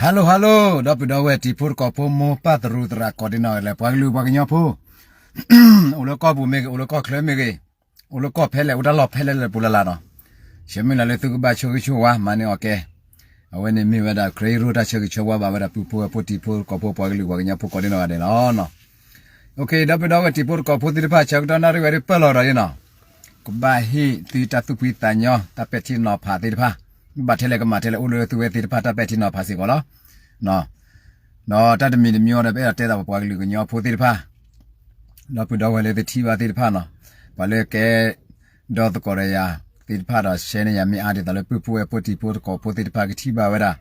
Hello hello ဒီပုၢ်ဒီဝဲၢ်တံၤဖိသကိးဖိ မိၢ်ပၢ်သရူးသရၣ် ကိးဒံနီၢ်ဂၤဒဲး ပှၤကလုာ်ပှၤကညီဖိ အိၣ်လၢကီၢ်ပူၤမ့ၢ်ဂ့ၤ အိၣ်လၢကီၢ်ချၢမ့ၢ်ဂ့ၤ အိၣ်လၢကီၢ်ဖဲလဲၣ် အိၣ်တၢ်လီၢ်ဖဲလဲၣ်လၢပူၤလၢ်လၢ်နီၤ, ဆၢမုၢ်လၢ်လၢသုကဘၣ်ဆိၣ်ဂ့ၤဆိၣ်ဝါ မၤန့ၢ်အီၣ်ကဲ, အဝဲန့ၣ်မ့ၢ်ဝဲဒၣ် ခရံာ်ရိၣ်တၢ်ဆၢဂ့ၤဆၢဝါဘၣ်ဝဲဒၣ် ပုၢ်ဖိဝဲၢ်ဖိတံၤဖိသကိးဖိ ပှၤကလုာ်ပှၤကညီဖိ ကိးဒံနီၢ်ဂၤဒဲးလီၤ. OK ဒီပုၢ်ဒီဝဲၢ်တံၤဖိသကိးဖိသ့ၣ်တဖၣ် ဆၢကတီၢ်နၣ်ရံၣ်ဝဲဒၣ်ပၢၢ်လီၤဒီးနီၤ, ကဘၣ်ဟ့ၣ်သုတၢ်သူၣ်ဖှံသးညီ တၢ်ပဲာ်ထံနီၤဖးသ့ၣ်တဖၣ်, ဘၣ်ထဲလဲၣ်ကမၤထဲလဲၣ် အိၣ်လၢသုဝဲသ့ၣ်တဖၣ်တၢ်ပဲာ်ထံနီၤဖးစ့ၢ်ကီးလီၤ. ဒီးတၢ်တမံၤတမံၤဒီး ပအဲၣ်ဒိးတဲသးပပှၤကလုာ်ကညီဖိသ့ၣ်တဖၣ် ဒီပုၢ်ဒီဝဲၢ်လၢသုထံၣ်ဘၣ်သ့ၣ်တဖၣ်နီၤ, ပှၤလၢကဲ ဒီသကိးဒီးယၤသ့ၣ်တဖၣ်ဒီး ရှဲန့ၢ်ယၤမ့ၢ်အါဒ်သိးလၢပုၢ်ဖိဝဲၢ်ဖိတံၤဖိသကိးဖိသ့ၣ်တဖၣ်ကထံၣ်ဘၣ်ဝဲဒၣ်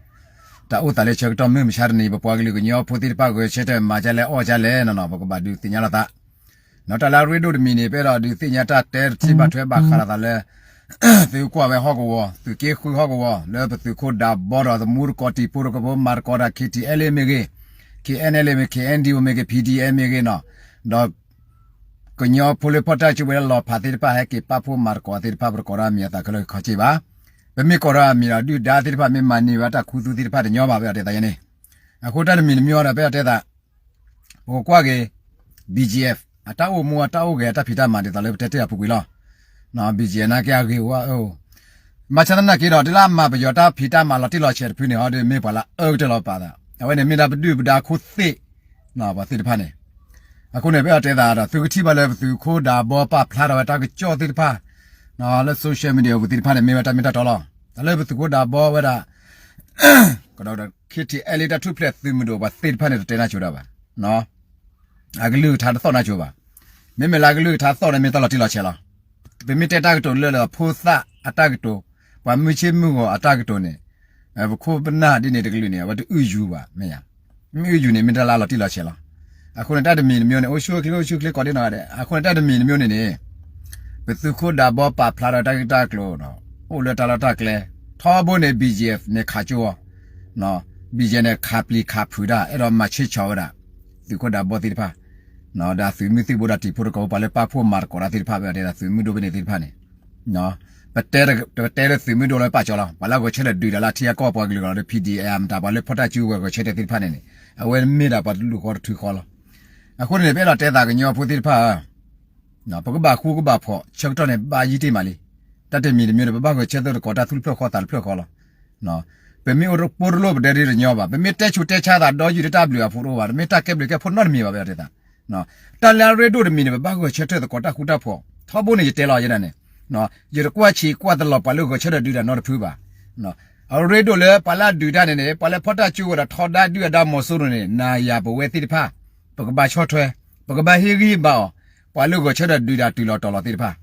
တၢ်အိၣ်သးလၢဆၢကတီၢ်မုၢ်မဆါတနံၤ ပပှၤကလုာ်ကညီဖိသ့ၣ်တဖၣ် ဂဲၤဆၢထၢၣ်မၤဒ်လဲၣ်အီၣ်ဒ်လဲၣ်နီၤနီၤ ပကဘၣ်ဒုးသ့ၣ်ညါလိာ်သး ဒီးတၢ်လၢအရ့ဒိၣ်တမံၤန့ၣ် ပအဲၣ်ဒိးဒုးသ့ၣ်ညါတၢ်တဲတထံၣ်ဘၣ်ထွဲဘၣ်ဃးလိာ်သးလၢ သုကွၢ်ဝဲဟီၣ်ကဝီၤ သုးက့ဃုဟီၣ်ကဝီၤ လၢပသုးခိၣ်ဒးဘီဒီးသမူသကိးတံၤဖိသကိးဖိ မၤသကိးတၢ် K T L A မ့ၢ်ဂ့ၤ K N L A မ့ၢ် K N D O မ့ၢ်ဂ့ၤ P D F မ့ၢ်ဂ့ၤနီၤ, ဒီး ကညီဖိလၢဖီၣ်တၢ်စုကဝဲၤလီၤဖးသ့ၣ်တဖၣ် ဟဲက့ၤပာ်ဖှိၣ်မၤသကိးသ့ၣ်တဖၣ် ပတကိးဒီးအမံၤအသးခဲလၢာ်ခဲဆ့ဘၣ်. ပမ့ၢ်ကိးဒီးအမံၤဒီး ဒုၣ်ဒါသ့ၣ်တဖၣ်မ့ၢ်မၤန့ၢ်ဝဲတၢ်ခူသူၣ်သ့ၣ်တဖၣ်တညီဘၣ် ပအဲၣ်ဒိးတဲသးယဲန့ၣ်. အဃိတၢ်တမံၤတမံၤဒီး ပအဲၣ်ဒိးတဲသး ပကကွၢ်က့ၤ B G F အတၢ်အိၣ်မူအတၢ်အိၣ်ဂဲၤအတၢ်ဖံးတၢ်မၤဒ်သိးလၢပတဲတ့ၢ်အပူၤကွံာ်လီၤ. B G F နာ်က့အဂ့ၤဝဲအိၣ် ဘၣ်ဆၣ်သနာ်က့ဒီး တလၢအမၤပယီၤတၢ်ဖံးတၢ်မၤလီၤတံၢ်လီၤဆဲးတဖုန့ၣ် ဟီဒုးမ့ၢ်ပှၤလၢအအၢကတၢၢ်လီၤပာ်သး အဝဲန့ၣ်မ့ၢ်ဒၣ်ပဒုၣ်ပဒါခိၣ်သ့ၣ် ပှၤသ့ၣ်တဖၣ်န့ၣ်. အဃိန့ၣ် ပအဲၣ်ဒိးတဲသးဒီး သုကထံၣ်ဘၣ်လၢပသုးခိၣ်ဒးဘီပာ်ဖျါထီၣ်ဝဲတၢ်ကစီၣ်သ့ၣ်တဖၣ် လၢ social media ပူၤသ့ၣ်တဖၣ်န့ၣ် မ့ၢ်ဝဲတၢ်မ့ၢ်တၢ်တီလီၤ. တၢ်လၢပသုးခိၣ်ဒးဘီဝဲဒၣ် ကဒီး K T L A တၢ်ထူၣ်ဖျဲးသုးမုၢ်ဒိၣ်ပှၤသ့ၣ်တဖၣ်န့ၣ် တတဲနၢ်ဆိဒၣ်ဘၣ် အကလုၢ်ကထါတသီၣ်နၢ်ဆိဘၣ်. မ့မ့ၢ်လၢအကလုၢ်ကထါသီၣ်န့ၣ် မ့ၢ်တၢ်လီၤတံၢ်လီၤဆဲးလီၤ. ပမ့ၢ်တဲတၢ်ကတိၤလၢလၢဖိသၣ်အတၢ်ကတိၤ, ပှၤမုၢ်ဆ့ၣ်မုၢ်ဂီၤအတၢ်ကတိၤန့ၣ်, ပခိၣ်ပနၢ်ဒ်န့ၣ်တကလုာ်န့ၣ် အဝဲတအုၣ်ယူၤဘၣ် မ့ၢ်ဧါ. မ့ၢ်အုၣ်ယူၤန့ၣ် မ့ၢ်တၢ်လၢအလီၤတံၢ်လီၤဆဲးလီၤ. အဃိန့ၣ်တၢ်တမံၤတမံၤန့ၣ် အိၣ်ဆူၣ်အိၣ်ချ့ အိၣ်ဆူၣ်အိၣ်ချ့ကိးဒ်နီၢ်ဂၤဒဲး အဃိန့ၣ်တၢ်တမံၤတမံၤန့ၣ်န့ၣ် ပသုးခိၣ်ဒးဘီပာ်ဖျါထီၣ်တၢ်ဂ့ၢ်တၢ်ကျိၤဒီး အိၣ်လၢတၢ်လီၢ်တၢ်ကျဲ, ထီဘိန့ၣ် B G F န့ၣ်ခးကၠိအီၤ, B G F န့ၣ် ခးပျံၤခးဖုးတၢ် အဲၣ်ဒိးမၤဆ့ၣ်ဆီးဝဲဒၣ် သုးခိၣ်ဒးဘီသ့ၣ်တဖၣ်, ဒီးသုးမုၢ်သံၣ်ဘိဒီးတံၤဖိသကိးဖိ ပှၤလၢပာ်ဖှိၣ်မၤသကိးတၢ်သ့ၣ်တဖၣ် ပအဲၣ်ဒိးတဲဒၣ်သုးမုၢ်ဒိၣ်ဖဲန့ၣ်သ့ၣ်တဖၣ်န့ၣ် ပတဲလၢသုးမုၢ်ဒိၣ်လၢပာ်ကၠီလီၤ. ပှၤလၢအဂဲၤဆၢထၢၣ်ဒုးတၢ်လၢအထံအကီၢ်ပှၤကလုာ်လီၤဒီး P D F မတၤ ပှၤလၢဖီၣ်တၢ်စုကဝဲၤဂဲၤဆၢထၢၣ်သ့ၣ်တဖၣ်န့ၣ်န့ၣ် အဝဲမ့ၢ်ဒၣ်ပှၤတလူၢ်ဃီတထုဃီလီၤ. အဃိန့ၣ်န့ၣ် ပအဲၣ်ဒိးတဲသးကညီဖိသ့ၣ်တဖၣ်ဧၢ, ပကဘၣ်ဃူကဘၣ်ဖိး ဆၢကတီၢ်န့ၣ် ဘၣ်ယံာ်တ့ၢ်မးလံ. တၢ်တမံၤတမံၤန့ၣ် ပဘၣ်ဂဲၤဆၢထၢၣ်သကိးတၢ်သူၣ်တဖျၢၣ်ဃီသးတဖျၢၣ်ဃီလီၤ. ပမ့ၢ်အိၣ်တပိၢ်တလိၣ်ပတဲဒ်တညီဘၣ်, ပမ့ၢ်တဲဆူးတဲဆါသးဒီးယုၢ်တၢ်ဘျုးအဖိတအိၣ်ဘၣ်, တမ့ၢ်တၢ်ကဲဘျုးကဲဖှိၣ်နီတမံၤဘၣ် ပအဲၣ်ဒိးတဲသး တၢ်လၢအရ့ဒိၣ်တမံၤန့ၣ် ပဘၣ်ဂဲၤဆၢထၢၣ်သကိးတၢ်ဃူတၢ်ဖိး, ထီဘိန့ၣ် ယတဲလီၤယဲဒၣ်န့ၣ်, ယတကွၢ်ဆံးကွၢ်တလီၤပှၤလၢဂဲၤဆၢထၢၣ်ဒုးတၢ်နီတဖုဘၣ်. အရ့ဒိၣ်လၢပှၤလၢအဒုးတၢ်န့ၣ်န့ၣ် ပှၤလၢဖီၣ်တၢ်စုကဝဲၤဒီးထီဒါဒုၣ်ဒါမီၤစိရိၤန့ၣ် နၤယၤပဝဲသ့ၣ်တဖၣ် ပကဘၣ်ဆီၣ်ထွဲ, ပကဘၣ်ဟ့ၣ်ဂံၢ်ဟ့ၣ်ဘါအီၤ, ပှၤလၢဂဲၤဆၢထၢၣ်ဒုးတၢ်တုၤလီၤတီၤလီၤသ့ၣ်တဖၣ်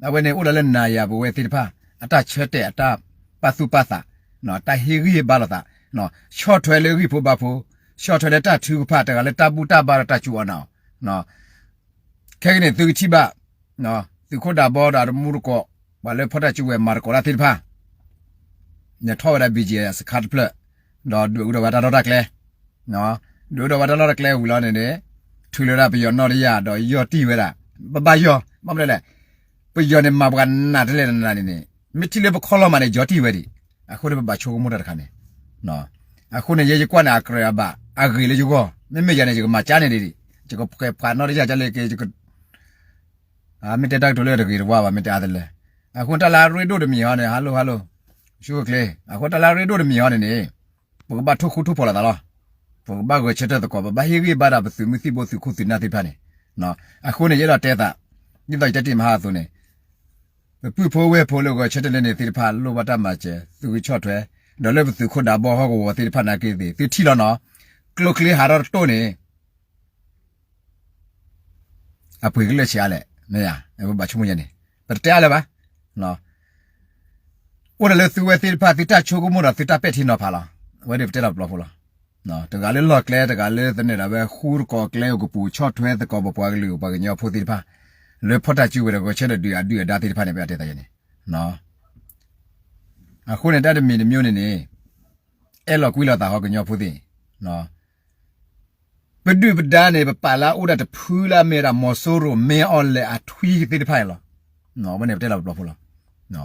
အဝဲန့ၣ်အိၣ်ဒၣ်လၢနၤယၤပဝဲသ့ၣ်တဖၣ် အတၢ်ဆၢတဲာ်အတၢ်ပာ်သူၣ်ပာ်သး, တၢ်ဟ့ၣ်ဂံၢ်ဟ့ၣ်ဘါလိာ်သး, ဆီၣ်ထွဲလၢဂံၢ်ဖိဘါဖိ, ဆီၣ်ထွဲလၢတၢ်ထုကဖၣ် တဂၤလၢတၢ်ဘူၣ်တၢ်ဘါဒီးတၢ်စူးအီၣ်နာ်အီၤ, ခဲကနံၣ်န့ၣ် သုကထံၣ်ဘၣ် သုးခိၣ်ဒးဘီဒီးအတမူတကိး ပှၤလၢဖီၣ်တၢ်စုကဝဲၤမၤသကိးတၢ်သ့ၣ်တဖၣ် လဲၤထီၣ်ဝဲဒၣ် B G F စခါတဖျၢၣ်, ဒီးဒွဲၣ်အူဒီးဝဲတၢ်လီၢ်တၢ်ကျဲ, ဒွဲၣ်အူဒီးဝဲတၢ်လီၢ်တၢ်ကျဲဝံၤလီၤန့ၣ်န့ၣ် ထုးလီၤဝဲဒၣ်ပယီၤနီၣ်တယၢ်ဒီးယီၢ်တံၢ်ဝဲဒၣ်, ပဘၣ်ယီၢ်, ဘၣ်မနုၤလဲၣ်, ပယီၤန့ၣ်မၤပှၤနးတလဲၣ်နးန့ၣ်န့ၣ် မ့ၢ်ထံၣ်လၢပခီၣ်လီၢ်မးန့ၣ် ယီၢ်တံၢ်ဝဲဒံး, အဃိန့ၣ်ပဘၣ်ဆိကမိၣ်တၢ်တခါန့ၣ် အဃိန့ၣ် ယဲယကွၢ်န့ၣ် အကြၢးအဘၣ် အဂ့ၤလၢယဂီၢ်, မ့မ့ၢ်ယၤန့ၣ် ယကမၤကၠါန့ၣ်ဒံးဒံး, ယကပှဲၤဖးနီၣ်တယၢ်ကလဲက့ၤ မ့ၢ်တဲတၢ်ကတိၤလၢတဂ့ၤတဝါဘၣ် မ့ၢ်တဲအါတလၢ, အဃိတၢ်လၢအရ့ဒိၣ်တမံၤဟီန့ၣ် hello hello ဆူၣ်ချ့, အဃိတၢ်လၢအရ့ဒိၣ်တမံၤဟီန့ၣ်န့ၣ် ပကဘၣ်ထိၣ်ဃူထိၣ်ဖိးလိာ်သးလီၤ, ပကဘၣ်ဂဲၤဆၢထၢၣ်သကိး ပဘၣ်ဟ့ၣ်ဂံၢ်ဘါဒီးပသုးမုၢ်သံၣ်ဘိသုးခိၣ်သုးနၢ်သ့ၣ်တဖၣ်န့ၣ်, အဃိန့ၣ် ယအဲၣ်ဒိးတဲသး, ဒ်သိးယတဲတ့ၢ်မဟါအသိးန့ၣ် ပပုၢ်ဖိဝဲၢ်ဖိလၢဂဲၤဆၢထၢၣ်လၢန့ၣ်သ့ၣ်တဖၣ် လိၣ်ဘၣ်တၢ်မၤစၢၤ သုကဆီၣ်ထွဲ, ဒီးလၢပသုးခိၣ်ဒးဘီဟီၣ်ကဝီၤသ့ၣ်တဖၣ်နာ်က့သ့ၣ် သုထံၣ်လီၤနီၤ, ကျိချ့ဟးထီၣ်တတိၢ်န့ၣ် အပှ့ၤကလၢာ်ဆံးအါလဲၣ်, မ့ၢ်ဧါ, ပဘၣ်ဆိကမိၣ်ယဲန့ၣ် ပတတဲအါလၢၤဘၣ်, အိၣ်ဒီးလၢသုဝဲသ့ၣ်တဖၣ် သုတၢ်ဆိကမိၣ်ဒီးသုတၢ်ပဲာ်ထံနီၤဖးလီၤ, အဝဲဒၣ်ပတဲလီၤပျီဖိလီၤ, တဂၤလၢလီၢ်ကျဲ တဂၤလၢသန့ၤဒၣ်ဝဲဃူသကိးကျဲအိၣ်ကပူၤ ဆီၣ်ထွဲသကိးပပှၤကလုာ်ပှၤကညီဖိသ့ၣ်တဖၣ်, လၢဖီၣ်တၢ်စုကဝဲၤဒီးဂဲၤဆၢထၢၣ်ဒုးအဒုၣ်အဒါသ့ၣ်တဖၣ်န့ၣ် ပတဲသးယဲန့ၣ် အဃိန့ၣ် တၢ်တမံၤတမံၤန့ၣ်န့ၣ် အဲၣ်လီၤကွံလိာ်သးဟီကညီဖိသ့ၣ်, ပဒုၣ်ပဒါန့ၣ် ပပာ်လၢအအိၣ်ဒၣ်တဖုလၢအမ့ၢ်ဝဲဒၣ် မီၤစိရိၤ မ့ၢ်အီၤလဲၣ်အထွံၣ်သ့ၣ်တဖၣ်န့ၣ်လီၤ, အဝဲန့ၣ်ပတဲလီၤပျီဖိလီၤ,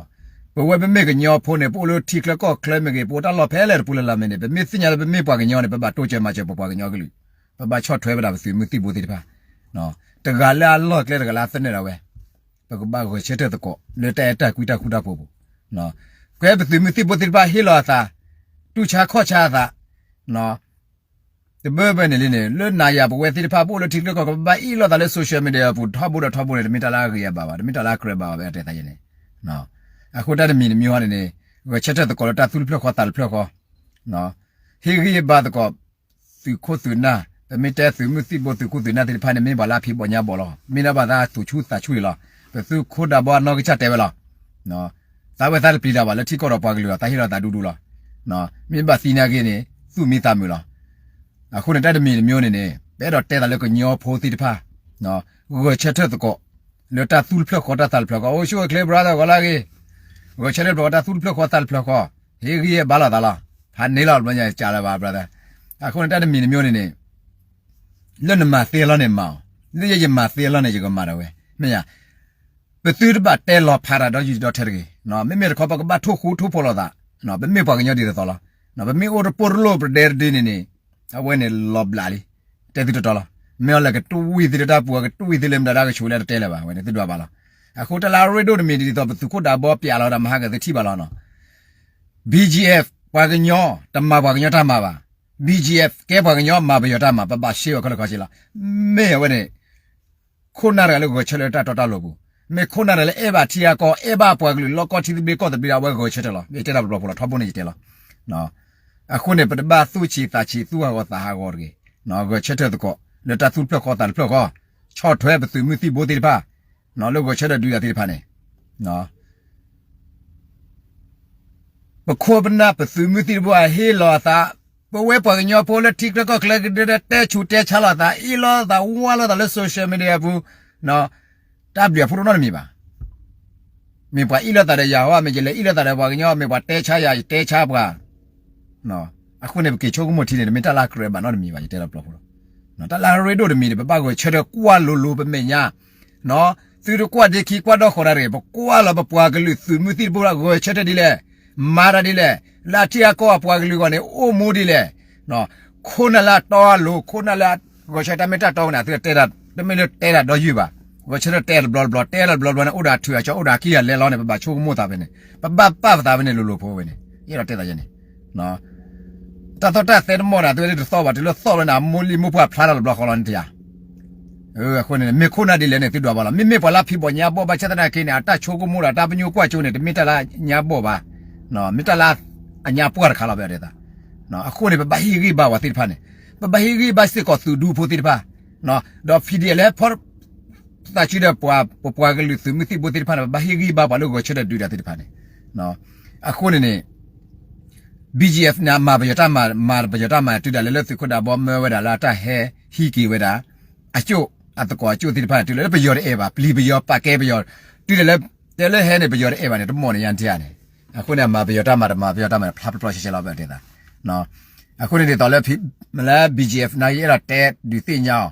ပ ပဝဲပမ့ၢ်ကညီဖိန့ၣ် ပအိၣ်လၢထံချၢကီၢ်ချၢမ့ၢ်ဂ့ၤ ပအိၣ်တၢ်လီၢ်ဖဲလဲၣ်တပူၤလၢ်လၢ်မ့ၢ်န့ၣ် ပမ့ၢ်သ့ၣ်ညါလၢပမ့ၢ်ပှၤကညီန့ၣ် ပဘၣ်တိစၢၤမၤစၢၤပပှၤကညီကလုာ်, ပဘၣ်ဆီၣ်ထွဲဝဲဒၣ်ပသုးမုၢ်သံၣ်ဘိသ့ၣ်တဖၣ်, တဂၤလၢအလီၢ်ကျဲတဂၤလၢအသနၢၣ်ဒၣ်ဝဲ, ပကဘၣ်ဂဲၤဆၢထၢၣ်သကိး လၢတၢ်အဲၣ်တၢ်ကွံတၢ်ဃူတၢ်ဖိးပူၤ, ကဲပသုးမုၢ်သံၣ်ဘိသ့ၣ်တဖၣ်ဟ့ၣ်လီၤအသး, တူၢ်ဆါခီၣ်ဆါအသး တဘၢဘၢန့ၣ်လံန့ၣ် လၢနၤယၤပဝဲသ့ၣ်တဖၣ် ပအိၣ်လၢထံချၢကီၢ်ချၢ ပဘၣ်အ့ၣ်လိာ်သးလၢ social media အပူၤ ထီဘိဒီးထီဘိန့ၣ် တမ့ၢ်တၢ်လၢအဂ့ၤအဘၣ်ဘၣ်, တမ့ၢ်တၢ်လၢအကြၢးဘၣ်ဘၣ် ပအဲၣ်တဲသးယဲန့ၣ်, အဃိတၢ်တမံၤတမံၤဟီန့ၣ်န့ၣ် ဂဲၤဆၢထၢၣ်သကိးလၢတၢ်သူၣ်တဖျၢၣ်ဃီသးတဖျၢၣ်ဃီ, ဟ့ၣ်ဂံၢ်ဟ့ၣ်ဘါသကိး သုးခိၣ်သုးနၢ်, ပမ့ၢ်တဲသုးမုၢ်သံၣ်ဘိသုးခိၣ်သုးနၢ်သ့ၣ်တဖၣ်န့ၣ် မ့ၢ်ပှၤလၢအဖံးဘီညါဘီလီၤ, မ့ၢ်ဒၣ်ဘၣ်သးသူၣ်ဆူၣ်သးဆူၣ်အံၤလီၤ, ပသုးခိၣ်ဒးဘီအနီၢ်ကစၢ်တဲဝဲလီၤ, သးဝဲသးတပျံၤတၢ်ဘၣ်လၢထံကီၢ်ဒီးပှၤကလုာ်ဒီး သးဟ့ၣ်လီၤသးဒူဒူလီၤ, မ့ၢ်ဘၣ်သံနာ်က့န့ၣ် သူၣ်မံသးမုာ်လီၤ. အဃိန့ၣ် တၢ်တမံၤတမံၤန့ၣ်န့ၣ် ပအဲၣ်ဒိးတဲသးလၢကညီဖိသ့ၣ်တဖၣ် ဂဲၤဆၢထၢၣ်သကိး လၢတၢ်သူၣ်တဖျၢၣ်ဃီတၢ်သးတဖျၢၣ်ဃီ အိၣ်ဆူၣ်အိၣ်ချ့ brother ဂီၤလၢအဂ့ၤ, ဂဲၤဆၢထၢၣ်တဖျၢၣ်ဃီတၢ်သူၣ်တဖျၢၣ်ဃီသးတဖျၢၣ်ဃီ, ဟ့ၣ်ဂံၢ်ဟ့ၣ်ဘါလိာ်သးလီၤ, ဖးန့ၢ်လီၤဘျီညါကးလၢၤဘၣ် brother, အဃိန့ၣ် တၢ်တမံၤတမံၤန့ၣ်န့ၣ် လၢနမၤသ့အလီၢ်န့ၣ်မၤအီၤ, လၢယဲယမၤသ့အလီၢ်န့ၣ် ယကမၤဒၣ်ဝဲ, မ့ၢ်ယါ ပသုတဘၣ်တဲလီၤဖးတၢ်ဒီးယံာ်ဒီးထဲတဂ့ၤ, မ့မ့ၢ်တခီပကဘၣ်ထိၣ်ဃူထိၣ်ဖိးလိာ်သး, ပမ့ၢ်ပှၤကညီဒ်သိးသိးလီၤ, ပမ့ၢ်အိၣ်တပိၢ်တလိၣ်ပဒဲတဒုန့ၣ်န့ၣ်, အဝဲန့ၣ်လီၤဘျးလံ, တဲသုတီတီလီၤ, မ့ၢ်အီၤလဲၣ်ကတဝံၢ်သုတၢ်ပူၤ ကတဝံၢ်သုလၢမတၤတၢ်ကဆိးလၢတတဲလၢၤဘၣ် အဝဲန့ၣ်သုဒွးဘၣ်လီၤ, အဃိတၢ်လၢအရ့ဒိၣ်တမံၤဒ်သိး ပသုးခိၣ်ဒးဘီပျးလီၤဝဲဒၣ်မဟါကသထံၣ်ဘၣ်လီၤနီၤ BGF ပှၤကညီ တမၤပှၤကညီတၢ်မၤဘၣ်, BGF ကဲပှၤကညီမၤပယီၤတၢ်မၤ ပဘၣ်ရှဲဝဲခဲလၢာ်ခဲဆ့လီၤ, မ့ၢ်အဝဲန့ၣ် ခိၣ်နၢ်တဂၤလၢဂဲၤဆၢထၢၣ်လၢတၢ်တီတၢ်လိၤပူၤ, မ့ၢ်ခိၣ်နၢ်တဂၤလၢအဲၣ်ဘၣ်ထံအကီၢ် အဲၣ်ဘၣ်ပှၤကလုာ်လီၢ်ကီၢ်ထံသဘျ့ကီၢ်သဘျ့ဒီး အဝဲဂဲၤဆၢထၢၣ်လီၤ, ယတဲတၢ်တဘျီဖိလီၤ ထီဘိန့ၣ်ယတဲလီၤ, အဃိန့ၣ် ပတဘၣ်သူၣ်ဆံးသးဆံး သူၣ်ဟးဂီၤသးဟးဂီၤတဂ့ၤ, ဂဲၤဆၢထၢၣ်သကိး လၢတၢ်သူၣ်တဖျၢၣ်ဃီသးတဖျၢၣ်ဃီ, ဆီၣ်ထွဲပသုးမုၢ်သံၣ်ဘိသ့ၣ်တဖၣ်, လၢဂဲၤဆၢထၢၣ်ဒုးတၢ်သ့ၣ်တဖၣ်န့ၣ် ပခိၣ်ပနၢ်ပသုးမုၢ်သံၣ်ဘိအဟ့ၣ်လီၤအသး, ပဝဲပှၤကညီဖိလၢထံချၢကီၢ်ချၢကဒဲတဲဆူးတဲဆါလိာ်သး အ့ၣ်လိာ်သးဝါလိာ်သးလၢ social media အပူၤ, တၢ်ဘျုးအဖှိၣ်တအိၣ်နီတမံၤဘၣ်, မ့ၢ်ပှၤအ့ၣ်လိာ်သးဒီးယၤဟီ မ့ၢ်ယလဲၤအ့ၣ်လိာ်သးဒီးပှၤကညီ မ့ၢ်ပှၤတဲဆါယၤ ယတဲဆါပှၤ, အဃိန့ၣ်ပက့ၤဆိကမိၣ်ထံန့ၣ် တမ့ၢ်တၢ်လၢအကြၢးဘၣ်နီတမံၤဘၣ် ယတဲလီၤတဘျီဖိလီၤ, တၢ်လၢအရ့ဒိၣ်တမံၤန့ၣ် ပဘၣ်ဂဲၤဆၢထၢၣ်ကွၢ်လိၤလိၤပမဲာ်ညါ သုတကွၢ်ဒ့ခံကွၢ်ဒီဃီၤတၢ်တဂ့ၤ ပကွၢ်လီၤပပှၤကလုာ်သုးမုၢ်သံၣ်ဘိဂဲၤဆၢထၢၣ်ဒ်လဲၣ်, မၤတၢ်ဒ်လဲၣ်, လၢအထံအကီၢ်အပှၤကလုာ်အဂီၢ်န့ၣ် အိၣ်မူဒ်လဲၣ်, ခိၣ်နၢ်လၢအတီအလိၤ ခိၣ်နၢ်လၢဂဲၤဆၢထၢၣ်တၢ်မ့ၢ်တၢ်တီဝဲန့ၣ် သုတဲတၢ် တမ့ၢ်လၢတဲတၢ်ဒီယုၢ်ဘၣ်, ဂဲၤဆၢထၢၣ်တဲတဘျီတဘျီ တဲတဘျီတဘျီန့ၣ် အိၣ်ဒီးအထုးအကၠီ အိၣ်ဒီးအကံၢ်အလဲလီၤန့ၣ် ပဘၣ်ဆိကမိၣ်သးဖဲန့ၣ် ပဘၣ်ပာ်ပသးဖဲန့ၣ်လိၤလိၤဖိဝဲန့ၣ် ယအဲၣ်ဒိးတဲသးယဲန့ၣ် တၢ်သီၣ်တၢ်သဲတမီၢ်န့ၣ် သုဝဲဒၣ်တသီၣ်ဘၣ် တုၤလၢသီၣ်လၢန့ၣ် အမိၢ်လံၢ်မိၢ်ပှၢ်ဖျါထီၣ်တဘျီဃီလီၤန့ၣ်တယၤ, အဃိန့ၣ် မ့ၢ်ခိၣ်နၢ်ဒ်လဲၣ်န့ၣ် သုဒွးဘၣ်လီၤ မ့မ့ၢ်ပှၤလၢဖံးဘီၣ်ညါဘီၣ်ဘၣ်ဆၣ်သနာ်က့န့ၣ် အတၢ်ဆိကမိၣ်ဒီးတၢ်ပညိၣ်ကွၢ်ကၠိန့ၣ် တမ့ၢ်တၢ်လၢညါဘီၣ်ဘၣ်, မ့ၢ်တၢ်လၢအညါပှၢ်တခါလီၤ ပအဲၣ်ဒိးတဲသး, အဃိန့ၣ် ပဘၣ်ဟ့ၣ်ဂံၢ်ဘါပှၤသ့ၣ်တဖၣ်န့ၣ်, ပဘၣ်ဟ့ၣ်ဂံၢ်ဘါစ့ၢ်ကီးသုးဒူဖိသ့ၣ်တဖၣ်, ဒီး ဖံဒံၣ်အဲၣ် လၢဖီၣ်သးစုဒီးပှၤ ပပှၤကလုာ်သုးမုၢ်သံၣ်ဘိသ့ၣ်တဖၣ်န့ၣ် ပဘၣ်ဟ့ၣ်ဂံၢ်ဘါပှၤလၢဂဲၤဆၢထၢၣ်ဒုးတၢ်သ့ၣ်တဖၣ်န့ၣ်, အဃိန့ၣ်န့ၣ် BGF န့ၣ် မၤပယီၤတၢ်မၤ မၤပယီၤတၢ်မၤ တုၤဒၣ်လဲာ်လၢသုးခိၣ်ဒးဘီမၢဝဲဒၣ်လၢအတၢ်ဟဲဟံးက့ၤဝဲဒၣ် အကၠိၣ် အသကိးအကၠိၣ်သ့ၣ်တဖၣ်န့ၣ် တုၤလၢပယီၤတအဲၣ်ဘၣ် ပျံၤပယီၤ ပာ်ကဲပယီၤ တုၤဒၣ်လဲာ် တဲလၢဟဲန့ၣ် ပယီၤတအဲၣ်ဘၣ်န့ၣ် တမီၢ်န့ၣ်ယါနထံၣ်ဧါန့ၣ်, အဃိန့ၣ် မၤပယီၤတၢ်မၤတမၤပယီၤတၢ်မၤန့ၣ် ဖျါပျီပျီရှဲရှဲလီၤ ပအဲၣ်ဒိးတဲသး, အဃိန့ၣ်ဒ်သိးလၢ လၢ BGF နာ်က့ အဲၣ်ဒိးတဲဒုးသ့ၣ်ညါအီၤ,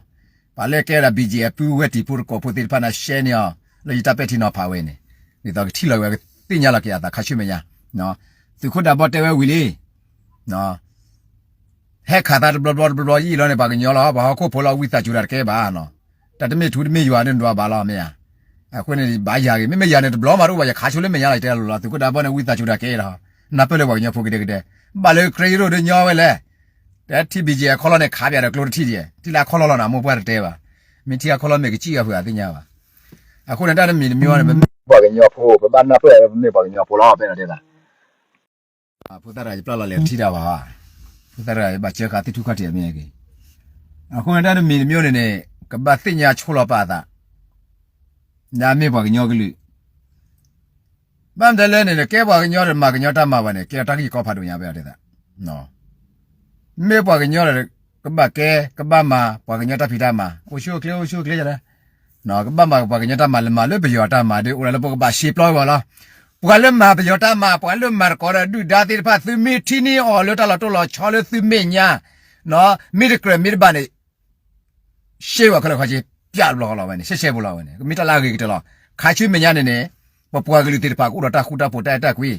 ပှၤလၢကဲဝဲဒၣ် BGF ပုၢ်ဝဲၢ်တံၤဖိတကိးဖိသ့ၣ်တဖၣ်န့ၣ် ရှဲန့ၢ်အီၤ လၢယတၢ်ပဲာ်ထံနီၤဖးဝဲန့ၣ်, ဒ်သိးကထံၣ်လီၤဝဲကသ့ၣ်ညါလီၤက့ၤအသးခါဆူမဲာ်ညါ, သုးခိၣ်ဒးဘီတဲဝဲဝံၤလံ ဟဲခးသးတဘျီဘျီတဘျီဘျီယံာ်လီၤန့ၣ် ပှၤကညီလီၤ ပှၤဟီၣ်ခိၣ်ဖိလီၤ ဝံသးစူၤတၢ်တကဲဘၣ်နီၤ, တၢ်တမ့ၢ်ထူတမ့ၢ်ယွၤန့ၣ်ဒွးဘၣ်လီၤမ့ၢ်ဧါ, အဃိန့ၣ် ဘၣ်ယၤဂ့ၤ မ့မ့ၢ်ယၤန့ၣ် တဘျီမးတအိၣ်ဘၣ် ယခးဆိလၢမဲာ်ညါလီၤ ယတဲလီၤလီၤ သုးခိၣ်ဒးဘီန့ၣ် ဝံသးစူၤတၢ်ကဲလီၤ, နၢ်ပၢၢ်လၢပှၤကညီဖိကဒဲကဒဲ, ဘၣ်လၢ ကြၢးယိၣ်ဒိၣ်ဒုးညီဝဲလဲၣ်, တထံၣ် BGF အခီၣ်လီၢ်န့ၣ် ခးပၠးဒီးကျိတထံၣ်ဒံး, ထံၣ်လၢအခီၣ်လီၢ်လီၤန့ၣ် အမိၢ်ပှၢ်တတဲဘၣ်, မ့ၢ်ထံၣ်အခီၣ်လီၢ်မ့ၢ်ကစံၣ်အီၤဖုးအသ့ၣ်ညါဘၣ်, အဃိန့ၣ် တၢ်တမံၤတမံၤန့ၣ် ပမ့ၢ်ပှၤကညီဖိ ပဘၣ်နၢ်ပၢၢ်လၢပမ့ၢ်ပှၤကညီဖိလီၤ ပအဲၣ်ဒိးတဲသး ဖိသၣ်တဂၤယပျၢ်လီၤလဲၤထံၣ်တၢ်ဘၣ်, ဖိသၣ်တဂၤယဘၣ်စၢဃာ်သံၣ်ထူၣ်ခီၣ်ထံးအမ့ၢ်ဂ့ၤ, အဃိန့ၣ်တၢ်တမံၤတမံၤန့ၣ်န့ၣ် ကဘၣ်သ့ၣ်ညါဆိလီၤပာ်အသး, ဒ်မ့ၢ်ပှၤကညီကလုာ်, ဘၣ်မတၤလဲၣ်န့ၣ် ကဲပှၤကညီဒီးမၤကညီတၢ်မၤဘၣ်န့ၣ် ကဲထီၣ်တၢ်ဂ့ၢ်ကီဖးဒိၣ်ညါ ပအဲၣ်ဒိးတဲသး, မ့ၢ်ပှၤကညီဒီး ကဘၣ်ကဲ ကဘၣ်မၤ ပှၤကညီတၢ်ဖံးတၢ်မၤ အိၣ်ဆူၣ်အိၣ်ချ့ အိၣ်ဆူၣ်အိၣ်ချ့လၢ ကဘၣ်မၤပှၤကညီတၢ်မၤ လဲၤမၤလၢပယီၤတၢ်မၤဒီး အိၣ်ဒၣ်လၢပကဘၣ်ရှဲပျီဝဲလီၤ, ပှၤလၢမၤပယီၤတၢ်မၤ ပှၤလၢမၤတကိးဒီးဒုၣ်ဒါသ့ၣ်တဖၣ် သုမ့ၢ်ထံၣ်န့ၢ်အီၤလၢတၢ်လီၤတိၢ်လီၤဆီလၢသုမဲာ်ညါ, မ့ၢ်တကြၢးမ့ၢ်တဘၣ်န့ၣ် ရှဲဝဲခဲလၢာ်ခဲဆ့ ပျးတဘျီဃီလီၤဝဲန့ၣ် ရှဲရှဲဖိလီၤဝဲန့ၣ် ကမ့ၢ်တၢ်လၢအဂ့ၤကတၢၢ်လီၤ, ခါဆူမဲာ်ညါန့ၣ်န့ၣ် ပပှၤကလုာ်သ့ၣ်တဖၣ်ကအိၣ်ဒီးတၢ်ဃူတၢ်ဖိးတၢ်အဲၣ်တၢ်ကွံ,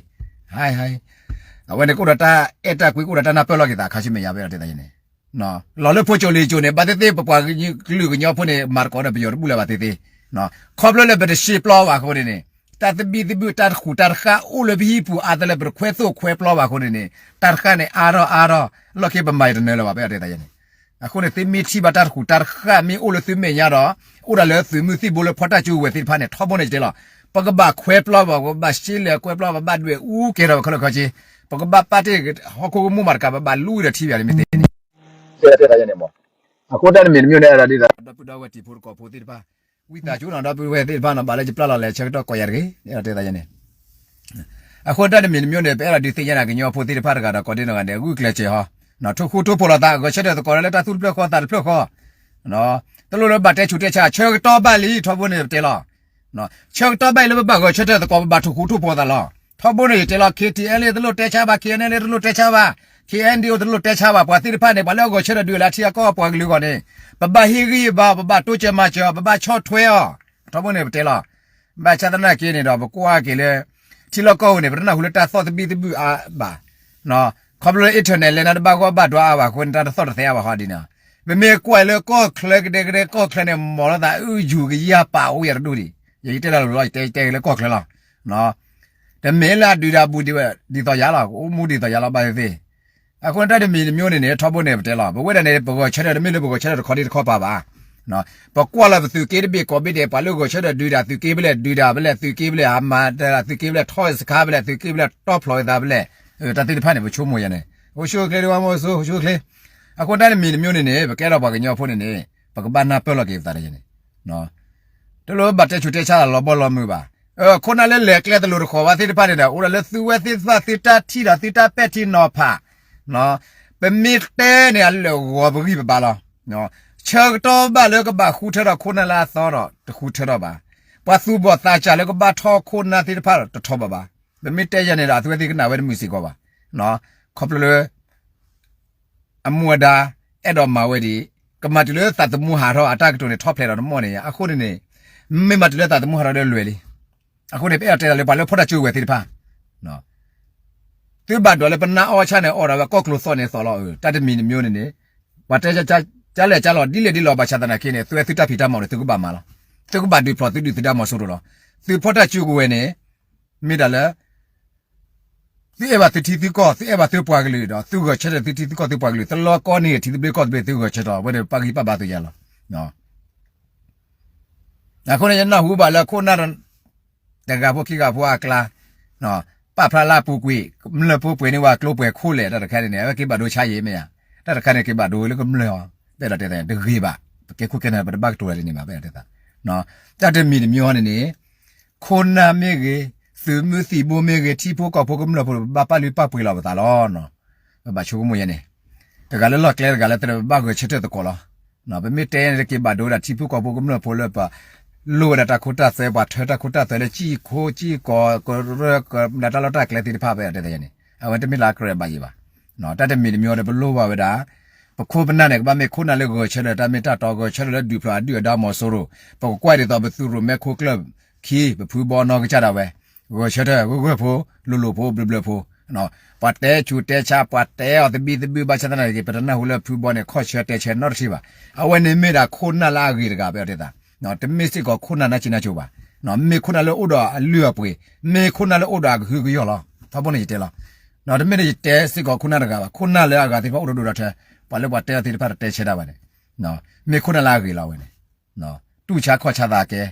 အဝဲန့ၣ်ကအိၣ်ဒီးတၢ်အဲၣ်တၢ်ကွံ ကအိၣ်ဒီးတၢ်နၢ်ပၢၢ်လိာ်က့ၤသးခါဆူမဲာ်ညါ ပအဲၣ်ဒိးတဲသးယဲန့ၣ်, လီၤလၢဖိကၠိလံာ်ကၠိန့ၣ် ဘၣ်သ့ၣ်သ့ၣ် ပပှၤကလုာ်ကညီဖိန့ၣ် မၤသကိးဒီးပယီၤတဘူၣ်လၢၤဘၣ်သ့ၣ်သ့ၣ်, ခီဖျိလၢပတရှဲပျီဘၣ်အဃိန့ၣ်န့ၣ် တၢ်သဘံၣ်သဘုၣ်တၢ်တဃူးတၢ်တဃၣ်အိၣ်လၢပဟံၣ်ပူၤအါတလၢ ပတခွဲသိၣ်ခွဲပျီဘၣ်အဃိန့ၣ်န့ၣ် တၢ်တဃၣ်န့ၣ်အါထီၣ်အါထီၣ် လီၢ်ခံပမၤယတနၢၤလၢၤဘၣ် ပအဲၣ်ဒိးတဲသးယဲန့ၣ်, အဃိန့ၣ် သုမ့ၢ်ထံၣ်ဘၣ်တၢ်တဃူးတၢ်တဃၣ်မ့ၢ်အိၣ်လၢသုမဲာ်ညါဒီး အိၣ်ဒၣ်လၢသုးမုၢ်သံၣ်ဘိလၢဖီၣ်တၢ်စုကဝဲၤသ့ၣ်တဖၣ်န့ၣ် ထီဘိန့ၣ်ယတဲလီၤ, ပကဘၣ်ခွဲပျီဘၣ် ပကဘၣ်ရှဲလဲၤကွဲပျီ ပဘၣ်ဒွဲၣ်အူကဲထီၣ်ခဲလၢာ်ခဲဆ့, ပကဘၣ်ပာ်တ့ၢ်ဟီၣ်ခိၣ်ကမူၣ်မးတကး ပဘၣ်လူဝံၤဒီးထံဘၣ်န့ၣ်မ့ၢ်သ့န့ၣ်, တဲတဲသးယဲန့ၣ်မး, အဃိတၢ်တမံၤတမံၤန့ၣ် အဲၣ်ဒိးဒ်သိး ဒီပုၢ်ဒီဝဲၢ်တံၤဖိသကိးဖိသ့ၣ်တဖၣ် ဝံသးစူၤနီၤ ဒီပုၢ်ဝဲၢ်သ့ၣ်တဖၣ်နီၤ ဘၣ်လၢယပျၢ်လီၤလဲၤဆၢကတီၢ်ကိးယၤတဂ့ၤ အဲၣ်ဒိးတဲသးယဲန့ၣ် အဃိတၢ်တမံၤတမံၤန့ၣ် ပအဲၣ်ဒိးဒုးသ့ၣ်ညါနၤကညီဖိသ့ၣ်တဖၣ်တဂၤဒီးကိးဒံနီၢ်ဂၤဒဲး ဂုာ်ကျဲးစၢးဟီ, ထိၣ်ဃူထိၣ်ဖိးလိာ်သး ဂဲၤဆၢထၢၣ်သကိးလၢတၢ်သူၣ်တဖျၢၣ်ဃီသးတဖျၢၣ်ဃီ, တလိၣ်လၢဘၣ်တဲဆူးတဲဆါ ဆၢကတီၢ်ဘၣ်လံ ထီဘိန့ၣ်ပတဲလီၤ, ဆၢကတီၢ်ဘၣ်လံလၢပဘၣ်ဂဲၤဆၢထၢၣ်သကိး ပဘၣ်ထိၣ်ဃူထိၣ်ဖိးသးလီၤ, ထီဘိန့ၣ်ယတဲလီၤ KTLA တလိၣ်တဲဆါဘၣ် KNLA တလိၣ်တဲဆါဘၣ်, KNDO တလိၣ်တဲဆါဘၣ် ပှၤသ့ၣ်တဖၣ်န့ၣ် ပှၤလၢအဂဲၤဆၢထၢၣ်ဒုးလၢအထံအကီၢ်ပှၤကလုာ်အဂီၢ်န့ၣ်, ပဘၣ်ဟ့ၣ်ဂံၢ်ဘါအီၤ ပဘၣ်တိစၢၤမၤစၢၤအီၤ ပဘၣ်ဆီၣ်ထွဲအီၤ, ထီဘိန့ၣ်ပတဲလီၤ ဘၣ်ဆၣ်သနာ်က့န့ၣ်ဒီး ပကွၢ်က့ၤလၢ ထံလီၢ်ကီၢ်ပူၤန့ၣ် ပတနၢ်ဟူလၢတၢ်သီၣ်သဘံၣ်သဘုၣ်အါဘၣ်, ခီဖျိလၢ internet လဲၤနၤတဘၣ်ဂီၢ်ဘၣ်ဒွးအါဘၣ်အဃိန့ၣ် တၢ်တသီၣ်တသဲအါဘၣ်ဟီဒ်န့ၣ်, ပမ့ၢ်ကွၢ်လၢကီၢ်ချၢကဒဲကဒဲကီၢ်ချၢန့ၣ် မ်လီၤသးအုၣ်ယူၤကယၢ်ပာ်အိၣ်ယၤတဒူၣ်ဒံး, ယတဲလီၤလီၤ ယတဲက့ၤလၢကီၢ်ချၢလီၤ တမ့ၢ်လၢအဒုးတၢ်ဘူးဒ်သိးယၤလီၤ အိၣ်မူဒ်သိးယၤလီၤဘၣ်သ့ၣ်သ့ၣ်, အဃိန့ၣ်တၢ်တမံၤတမံၤန့ၣ်န့ၣ် ထီဘိန့ၣ်ပတဲလီၤ ပဝဲဒၣ်န့ၣ် ပဂဲၤဆၢထၢၣ်တမ့ၢ်လၢပဂဲၤဆၢထၢၣ်တခီဒ်တခီပၤဘၣ်, ပကွၢ်လီၤပသုးက့တဘ့ၣ်ကိးဘ့ၣ်ဒဲး ပှၤလၢဂဲၤဆၢထၢၣ်ဒုးတၢ်သုးက့ဖဲလဲၣ် ဒုးတၢ်ဖဲလဲၣ် သုးက့ဖဲလဲၣ် အမၤတၢ်သုးက့ဖဲလဲၣ် ထီၣ်စခါဖဲလဲၣ် သုးက့ဖဲလဲၣ် တီၣ်ဖျိးသးဖဲလဲၣ်, တၢ်သ့ၣ်တဖၣ်န့ၣ် ပဆိကမိၣ်ယၤန့ၣ် အိၣ်ဆူၣ်အိၣ်ချ့ တဝါမ့ၢ်အိၣ်ဆူၣ်အိၣ်ချ့, အဃိတၢ်တမံၤတမံၤန့ၣ်န့ၣ် ပကဲထီၣ်ပှၤကညီဖိန့ၣ်န့ၣ် ပကဘၣ်နၢ်ပၢၢ်လီၤက့ၤပသးတယဲန့ၣ် တလိၣ်ဘၣ်တဲဆူးတဲဆါလီၤဘီလီၤမုာ်ဘၣ်, ခိၣ်နၢ်လၢလဲၤကျဲတလိၤတဃီၤဘၣ်သ့ၣ်တဖၣ်န့ၣ်ဒီး အိၣ်ဒၣ်လၢသုဝဲသ့ၣ်တဖၣ်သုတၢ်ထံၣ်ဒီးသုတၢ်ပဲာ်ထံနီၤဖး, ပမ့ၢ်တဲန့ၣ် အလၢာ်ဂီၤပဂံၢ်ပဘါလီၤ, ဆၢကတီၢ်ဘၣ်လၢကဘၣ်ဃုထၢထီၣ်ခိၣ်နၢ်လၢအသီဒီး တဃုထၢထီၣ်ဘၣ်, ပှၤသူၣ်ဘီၣ်သးစၢ်လၢကဘၣ်ထီၣ်ခိၣ်နၢ်သ့ၣ်တဖၣ်ဒီး တထီၣ်ဘၣ်ဘၣ်, ပမ့ၢ်တဲယဲန့ၣ်ဒီး အသုဝဲသ့ၣ်ကနၣ်ဝဲတမုာ်စ့ၢ်ကီးဘၣ်, ခီဖျိလၢ အမူအဒါ အဲၣ်ဒိးမၤဝဲဒ်အံၤ, ကမၤတုၤလၢသးသမူဟးထီၣ်အတၢ်ကတိၤန့ၣ် ထီၣ်ဖျဲးဒီးတမီၢ်န့ၣ် အဃိန့ၣ်န့ၣ်, မ့ၢ်မၤတုၤလၢသးသမူဟးထီၣ်ဒီးလွဲၢ်လံ, အဃိန့ၣ် ပအဲၣ်ဒိးတဲလၢပှၤလၢဖီၣ်တၢ်စုကဝဲၤသ့ၣ်တဖၣ်, သုဘၣ်ဒိးလၢပနၢ်အီၣ်ဆၣ်န့ၣ် အီၣ်ဒီးဝဲကီၢ်ကျိၤသီၣ်န့ၣ်သီၣ်လီၤ, တၢ်တမံၤတမံၤန့ၣ်န့ၣ်, ပှၤတဲကလဲၣ်ကလီၤ ဒ်လဲၣ်ဒ်လီၤ ဘၣ်ဆၣ်သနာ်က့န့ၣ် သုဝဲသုတၢ်ဖံးတၢ်မၤန့ၣ် သုကဘၣ်မၤလီၤ, သုကဘၣ်ဒုးဖျိးသုဒုၣ်သုဒါမီၤစိရိၤလီၤ, သုဖီၣ်တၢ်စုကဝဲၤန့ၣ် မ့ၢ်ဒၣ်လၢ သုအဲၣ်ဘၣ်သုထံသုကီၢ် သုအဲၣ်ဘၣ်သုပှၤကလုာ်ဒီး သုဂဲၤဆၢထၢၣ်သုထံသုကီၢ်သုပှၤကလုာ် သုလီၢ်ကီၢ်န့ၢ်ထံသဘျ့ကီၢ်သဘျ့ သုဂဲၤဆၢထၢၣ် အဝဲန့ၣ်ပပာ်ဂံၢ်ပာ်ဘါသုယၤလီၤ, အဃိန့ၣ် ယနၢ်ဟူဘၣ်လၢခိၣ်နၢ် တဂၤဖိခံဂၤဖိအကျါ, ပာ်ဖျါလၢအပူၤကွံာ် ကမျၢၢ်ဖိပှဲၤန့ၢ်ဝဲကျိပှဲၤခိၣ်လဲၣ် တၢ်တခါန့ၣ်န့ၣ် အဝဲက့ၤဘၣ်ဒိဆါယံာ်မ့ၢ်ဧါ, တၢ်တခါန့ၣ်က့ၤဘၣ်ဒိလၢကမျၢၢ်အီၤ, ပအဲၣ်ဒိးတဲသးတဂ့ၤဘၣ်, ပကဲခိၣ်ကဲနၢ်ပတဘၣ်ကတိၤတၢ်ဒ်န့ၣ်ဘၣ် ပအဲၣ်ဒိးတဲသး, တၢ်တမံၤတမံၤအီၤန့ၣ်န့ၣ် ခိၣ်နၢ်မ့ၢ်ဂ့ၤ, သုးမုၢ်သံၣ်ဘိမ့ၢ်ဂ့ၤ, ထံဖိကီၢ်ဖိကမျၢၢ်ဖိ ပဘၣ်ပာ်လုၢ်ပာ်ပှ့ၤလီၤပသးလီၤ, ပဘၣ်ဆိကမိၣ်ယဲန့ၣ်, တဂၤလၢလီၢ်ကျဲတဂၤလၢတရံး ပဘၣ်ဂဲၤဆၢထၢၣ်သကိးလီၤ, ပမ့ၢ်တဲန့ၣ်တက့ၤဘၣ်ဒိဝဲဒၣ်ထံဖိကီၢ်ဖိကမျၢၢ်ဖိလၢပ လိၣ်ဝဲဒၣ်တၢ်ခိတၢ်သွဲ ပှၤထၢတၢ်ခိတၢ်သွဲလၢကံၢ်ခိကံၢ်ကီ ကရၢကဒၣ်တၢ်လီၢ်တၢ်ကျဲသ့ၣ်တဖၣ် ပအဲၣ်ဒိးတဲသးယဲန့ၣ် အဝဲတမ့ၢ်လၢအကြၢးဘၣ်ယံၤဘၣ်, တၢ်တမံၤတမံၤအီၤဒီးပလိၣ်ဘၣ်ဝဲဒၣ် ပခိၣ်ပနၢ်န့ၣ် ကဘၣ်မ့ၢ်ခိၣ်နၢ်လၢဂဲၤဆၢထၢၣ် တၢ်မ့ၢ်တၢ်တီ ဂဲၤဆၢထၢၣ်လၢဒုးဖျိးအဒုၣ်အဒါမီၤစိရိၤ, ပကကွၢ်ဒ်သိးပသုးရိၣ်မဲခိၣ်ကျၢၢ်ခံ ပဖုဘီနီၢ်ကစၢ်ဒၣ်ဝဲ, ဂဲၤဆၢထၢၣ်ဂၢၢ်ဂၢၢ်ဖိ လိၤလိၤဖိ ဘျၢဘျၢဖိ, ပှၤတဲဆူးတဲဆါ ပှၤတဲအီၤသဘံၣ်သဘုၣ် ဘၣ်ဆၣ်သနာ်က့ ပတနၢ်ဟူလၢဖုဘီန့ၣ် ခီၣ်ဆၢတဲဆၢနီတထံၣ်ဘၣ်, အဝဲန့ၣ်မ့ၢ်ဒၣ်ခိၣ်နၢ်လၢအဂ့ၤတဂၤ ပအဲၣ်ဒိးတဲသး, တမ့ၢ်စ့ၢ်ကီးခိၣ်နၢ်နၢ်ကံနၢ်ကၠိဘၣ်, မ့ၢ်ခိၣ်နၢ်လၢအိၣ်ဒီးအလုၢ်အပှ့ၤ, မ့ၢ်ခိၣ်နၢ်လၢအိၣ်ဒီးအကဟုကယာ်လီၤ, ထီဘိန့ၣ်ယတဲလီၤ, တမ့ၢ်လၢယတဲစ့ၢ်ကီးခိၣ်နၢ်တဂၤဘၣ်, ခိၣ်နၢ်လၢအဂၤသ့ၣ်တဖၣ်အိၣ်ဒိၣ်ဒိၣ်ဒီးထဲ, ပှၤလၢပှၤတဲအီၤသ့ၣ်တဖၣ်တတဲဆၢဒၣ်ဘၣ်န့ၣ်, မ့ၢ်ခိၣ်နၢ်လၢအဂ့ၤလီၤဝဲန့ၣ်, တူၢ်ဆါခီၣ်ဆါသးကဲ,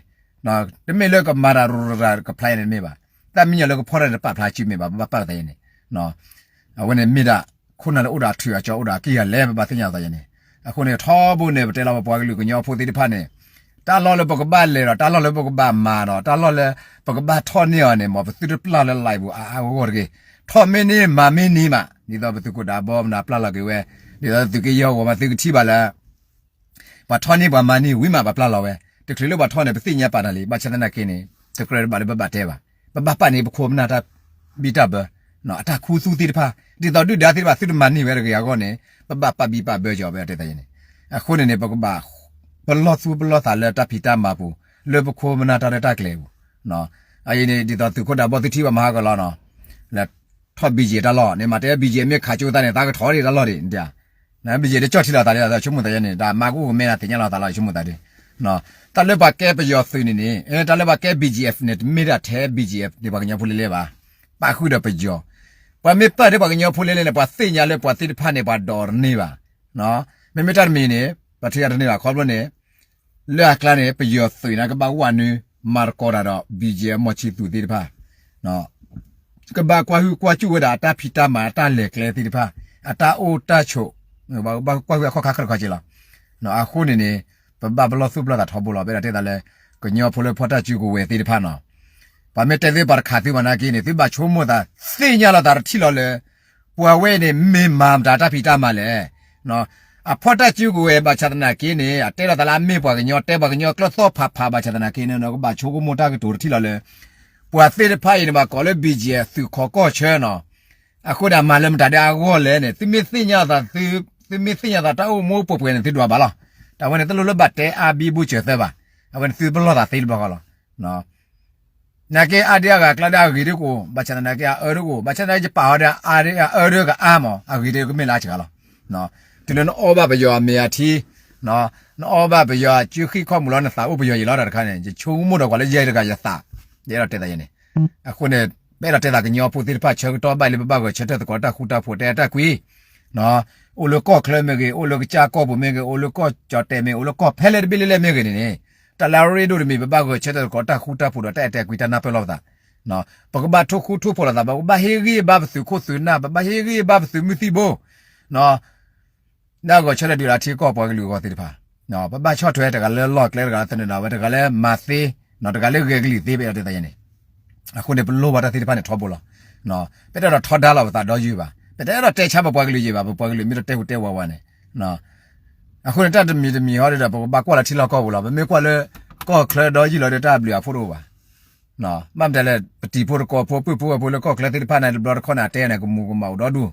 တမ့ၢ်လၢကမၤတၢ်ရူၤရၤကဖျါအံၤန့ၣ်တမ့ၢ်ဘၣ်, တၢ်မံညီၤလၢကဖီၣ်တၢ်န့ၣ် တပာ်ဖျါစုမ့ၢ်ဘၣ် ပဘၣ်ပာ်သးယဲန့ၣ်, အဝဲန့ၣ်မ့ၢ်ဒၣ် ခိၣ်နၢ်လၢအိၣ်ဒီးအထူးအကၠီ အိၣ်ဒီးအက့ၢ်အလဲ ပဘၣ်သ့ၣ်ညါသးယဲန့ၣ်, အဃိန့ၣ် ထီဘိန့ၣ် ပတဲလီၤပပှၤကလုာ်ကညီဖိသ့ၣ်တဖၣ်န့ၣ်, တၢ်လီၢ်လၢပကဘၣ်လဲၤဒီး တၢ်လီၢ်လၢပကဘၣ်မၤဒီး တၢ်လီၢ်လၢပကဘၣ်ထီၣ်န့ၢ်အီၤန့ၣ် မ်ပသုတပျၢ်လၢ live ပူၤအါအါဂီၢ်ဂီၢ်တဂ့ၤ, ထီၣ်မ့ၢ်န့ၢ်မၤမ့ၢ်န့ၢ်မး ဒ်သိးပသုးခိၣ်ဒးဘီမနုၤပျၢ်လီၤက့ၤဝဲ, ဒ်သိးသုးက့ယဲၢ်ဂီၤမး သုကထံၣ်ဘၣ်လၢ ပှၤထီၣ်န့ၢ်ပှၤမၤန့ၢ်ဝံၤမး ပှၤပျၢ်လီၤဝဲ, တချုးလၢပှၤထီၣ်န့ၣ် ပသ့ၣ်ညါပာ်တၢ်လံ, ဘၣ်ဆၣ်သနာ်က့န့ၣ် တကြၢးတဘၣ်လၢပဘၣ်တဲဘၣ်, ပဘၣ်ပာ်န့ၢ်ပခိၣ်ပနၢ်တၢ်ဘံၣ်တၢ်ဘၢ, အတၢ်ခူသူၣ်သ့ၣ်တဖၣ်, ဒ်သိးဒုၣ်ဒါသ့ၣ်တဖၣ် သုတမၤန့ၢ်ဝဲတဂ့ၤအဂီၢ်န့ၣ် ပဘၣ်ပာ်ဘံၣ်ပာ်ဘၢက့ၤအီၤ ပတဲသးယဲန့ၣ်, အဃိန့ၣ်န့ၣ် ပကဘၣ် ပလီၢ်သူၣ်ပလီၢ်သးလၢတၢ်ဖံးတၢ်မၤပူၤ, လၢပခိၣ်ပနၢ်တၢ်ရဲၣ်တၢ်ကျဲၤပူၤ, အအံၤန့ၣ် ဒ်သိးသုးခိၣ်ဒးဘီသုထံၣ်ဘၣ်မၤဟးဂီၤလီၤနီၤ, လဲၤထီၣ် ဘီၣ်ကၠံၣ် တၢ်လီၢ်န့ၣ် မ့ၢ်တဲ ဘီၣ်ကၠံၣ် မ့ၢ်ခးကၠိသးန့ၣ် သးကထီၣ်ဒံးတၢ်လီၢ်ဒံး, ဘီၣ်ကၠံၣ် တကၠီၣ်ထံလီၤသးလံ ဆိကမိၣ်သးယဲန့ၣ် တၢ်မၤကအိၣ်ကမဲနၤသ့ၣ်ညါလီၤသးလီၤ ဆိကမိၣ်သးဒ်, တၢ်လၢပှၤကဲပယီၤသုးန့ၣ်န့ၣ် တၢ်လၢပှၤကဲ ဘီၣ်ကၠံၣ် န့ၣ် တမ့ၢ်ဒၣ်ထဲ ဘီၣ်ကၠံၣ် ဒ်ပှၤကညီဖိလဲလဲဘၣ်, ပာ်ဃုာ်ဒီးပယီၤ, ပှၤမ့ၢ်ပာ်ထဲပှၤကညီဖိလဲလဲန့ၣ် ပှၤသ့ၣ်ညါလၢပှၤသ့ၣ်တဖၣ်န့ၣ် ပှၤဒိးတန့ၢ်ဘၣ်, မ့မ့ၢ်တၢ်တမံၤန့ၣ် ပှၤထုးယၤတန့ၢ်ဘၣ် ခီဖျိန့ၣ် လၢအကျါန့ၣ် ပယီၤသုးန့ၣ် ကဘၣ်ဝဲနုာ် မၤသကိးတၢ်ဒီး ဘီၣ်ကၠံၣ် မီၢ်ဆံသူးသ့ၣ်တဖၣ် ကဘၣ်ကွၢ်ဟုၣ်ကွၢ်စူၣ်ဝဲဒၣ်အတၢ်ဖံးတၢ်မၤအတၢ်လဲၤကျဲသ့ၣ်တဖၣ်, အတၢ်အိၣ်တၢ်ဆိး, ဘၣ်ကွၢ်ဟုၣ်အခီၣ်ခါခရၢခီက့လီၤ, အဃိန့ၣ်န့ၣ် ပဘၣ်ပလီၢ်သူၣ်ပလီၢ်သးထီဘိလီၤ ပအဲၣ်ဒိးတဲသးလၢ ကညီဖိလၢဖီၣ်တၢ်စုကဝဲၤသ့ၣ်တဖၣ်နီၤ, ပှၤမ့ၢ်တဲသုပှၤတခးသုဘၣ်နာ်က့န့ၣ် သုဘၣ်ဆိကမိၣ်သး သ့ၣ်ညါလီၤသးတထံၣ်လီၤလၢ ပှၤဝဲအံၤန့ၣ် မ့ၢ်မၤမတၤတၢ်ဖံးတၢ်မၤလဲၣ် အဖီၣ်တၢ်စုကဝဲၤဘၣ်ဆၣ်သနာ်က့န့ၣ် အတဲလီၤသးလၢအမ့ၢ်ပှၤကညီ တဲပှၤကညီကျိာ်သီၣ်ဖးဖးဘၣ်ဆၣ်သနာ်က့န့ၣ် ကဘၣ်ဆိကမိၣ်တၢ်ကတိၤတထံၣ်လီၤလၢ ပှၤသ့ၣ်တဖၣ်အံၤန့ၣ် ဘၣ်ကိးလၢ ဘီၣ်ကၠံၣ် သုးခိးကီၢ်ဆၢနီၤ, အဃိန့ၣ် အမၤလၢမတၤဒ်အဂီၢ်လဲၣ်န့ၣ် သုမ့ၢ်သ့ၣ်ညါသး သုမ့ၢ်သ့ၣ်ညါသးတၢ်အိၣ်မူပှဲၤပှဲၤန့ၣ် သုဒွးဘၣ်လီၤ, တၢ်ဝဲန့ၣ် တလိၣ်လၢဘၣ်တဲအါဘံဘူစၢၤသၢဘၣ်, အဝဲန့ၣ်သုပလီၢ်သးသ့တဘျီဃီလီၤ နာ်က့အါဒံအါဂၤအကျါဒီးအဂ့ၤဒ်ကအိၣ် ဘၣ်ဆၣ်သနာ်က့ အအၢဒ်ကအိၣ် ဘၣ်ဆၣ်သနာ်က့ ယပာ်အီၤဒီး အအၢဒ်ကအါမး အဂ့ၤဒ်ကမ့ၢ်လၢအစှၤလီၤ, တုၤလၢနအီၣ်ဘၣ်ပယီၤအမ့ၤအထံ, နအီၣ်ဘၣ်ပယီၤအစုဃံၣ်ခီၣ်မူၤလီၤ နသးအိၣ်ပယီၤယံာ်လီၤတၢ်တခါန့ၣ် ယဆိကမိၣ်ဒီးပှၤလၢယဲတဂၤယသး, ယအဲၣ်ဒိးတဲသးယဲန့ၣ်, အဃိန့ၣ် ပအဲၣ်ဒိးတဲသးကညီဖိသ့ၣ်တဖၣ်ဆၢကတီၢ်ဘၣ်လၢပဘၣ်ဂဲၤဆၢထၢၣ်သကိးတၢ်ဃူတၢ်ဖိးတၢ်အဲၣ်တၢ်ကွံ အိၣ်လၢကီၢ်ချၢမ့ၢ်ဂ့ၤ အိၣ်လၢကစၢ်ကီၢ်ပူၤမ့ၢ်ဂ့ၤ အိၣ်လၢကီၢ်ကၠီၣ်တဲာ်မ့ၢ် အိၣ်လၢကီၢ်ဖဲလဲၣ်တဘ့ၣ်လၢလဲၣ်မ့ၢ်ဂ့ၤန့ၣ်န့ၣ်, တၢ်လၢအရ့ဒိၣ်တမံၤ ပဘၣ်ဂဲၤဆၢထၢၣ်သကိးတၢ်ဃူတၢ်ဖိးဒီးတၢ်အဲၣ်တၢ်ကွံတၢ်နၢ်ပၢၢ်လိာ်ပသး, ပကဘၣ်ထိၣ်ဃူထိၣ်ဖိးလိာ်သး ပကဘၣ်ဟ့ၣ်ဂံၢ်ဘါပသုးခိၣ်သုးနၢ် ပဘၣ်ဟ့ၣ်ဂံၢ်ဘါပသုးမုၢ်သံၣ်ဘိ လၢအဂဲၤဆၢထၢၣ်ဒုးလၢအထံအကီၢ်ပှၤကလုာ်အဂီၢ်သ့ၣ်တဖၣ်, ပဘၣ်ဆီၣ်ထွဲတဂၤလၢလီၢ်ကျဲတဂၤလၢသနၢၣ်ဒၣ်ဝဲ တဂၤလၢမၤသ့, တဂၤလၢဂဲၤကလံၤသ့ ပအဲၣ်ဒိးတဲသးယဲန့ၣ်, အဃိန့ၣ် ပလိၣ်ဘၣ်တၢ်သ့ၣ်တဖၣ်န့ၣ်ထီဘိလီၤ, ပတအဲၣ်ဒိးထီဒါလီၤပသးဒီယုၢ်ဘၣ် ပတအဲၣ်ဒိးတဲဆါပပှၤကလုာ်ယံာ်ဘၣ် ပပှၤကလုာ်မ့ၢ်တတဲဟူးတဲဝးဝဲန့ၣ်, အဃိန့ၣ် တၢ်တမံၤတမံၤဟီဒီး ပကဘၣ်ကွၢ်လီၤထံလီၢ်ကီၢ်ပူၤလီၤ ပမ့ၢ်ကွၢ်လၢ ကီၢ်ချၢဒီယုၢ်လီၤဒီးတၢ်ဘျုးအဖှိၣ်တအိၣ်ဘၣ် ဘၣ်မတၤလဲၣ် ပတံၤဖိတကိးဖိ ပုၢ်ဖိဝဲၢ်ဖိလၢကီၢ်ချၢသ့ၣ်တဖၣ်န့ၣ် တဘျီတခီၣ်န့ၣ် အတဲန့ၣ်ကမူၤကမၣ်အိၣ်ဒီဒူၣ်,